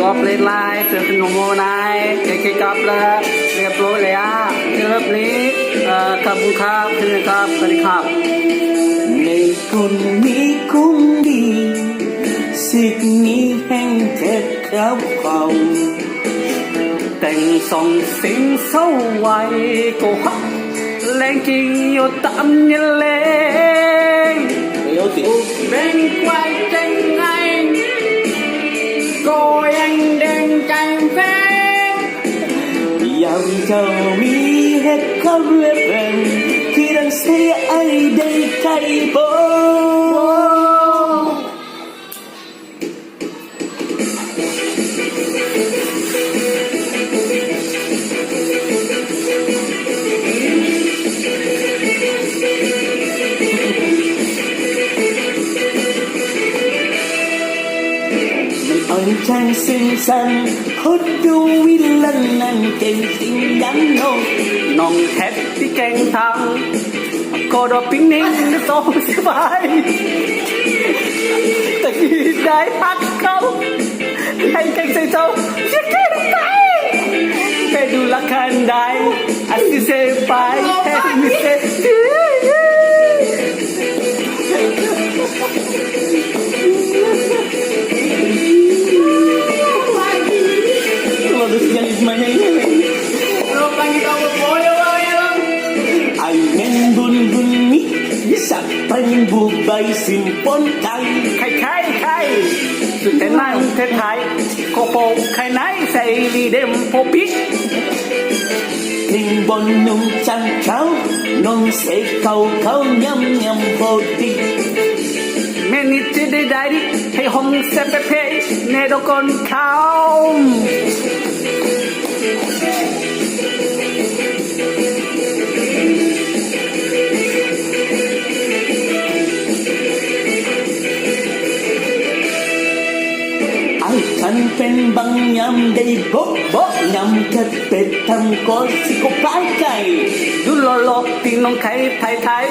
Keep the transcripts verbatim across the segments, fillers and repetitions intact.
Kop le lai, se no mo nai, ke ke kap la, le plo le a, le pli, eh, kap bu kap, ke kap, ke kap. Nei kun ni kun di, sik ni heng tet kap kau. Teng song sing so wai ko hap. Leng ki yo tam ni leng. Yo ti. U beng kwai teng ai. Ko yang deng tang peng. Yang jauh mi het kau le peng. Kirang se ai dei kai bo. Ong chang sin san, hot du wi lan nan ken ting yang no. Nong het ti keng tang. Ko do ping ning ni song sipai. Tagi dai hak kau. Hai keng se tau. Sikai kai. Pe du la kan dai. Asi se pai. Hai mi se. Kalau ada sejali semuanya ini. Ai men bun bun ni, sap pain bu bai simpon kai. Kai, kai, kai. Te nang te thai, ko po kai nai sai li dem po pi. Ting bon nung chang kau, nong se kau kau nyam nyam po ti. Meni ti de dai di, hei hong se pe pe, ne do kon kau. Ai kan pen bang nyam dei bok bok nyam kat pet tam ko si ko pakai. Du lo lo ti nong kai thai thai,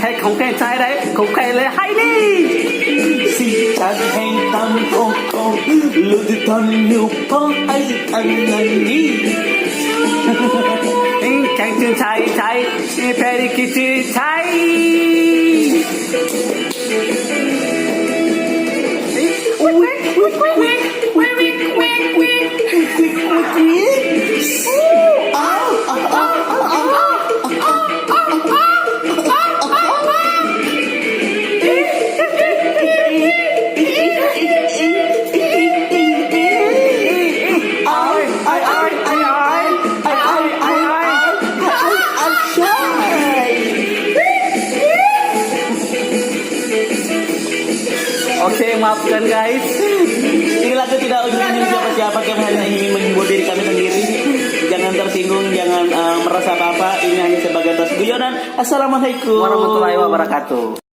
hai kong kai thai dai, kong kai le hai ni. Si chat hai tam ko ko, lu du ton lu po ai an nan ni. Ing kang chin chai chai, i peri ki chi chai. Oke, maafkan guys. Ini lagu tidak ada siapa-siapa, kami hanya ingin menghibur diri kami sendiri. Jangan tersinggung, jangan, eh, merasa apa-apa. Ini hanya sebagai atas guyonan. Assalamualaikum warahmatullahi wabarakatuh.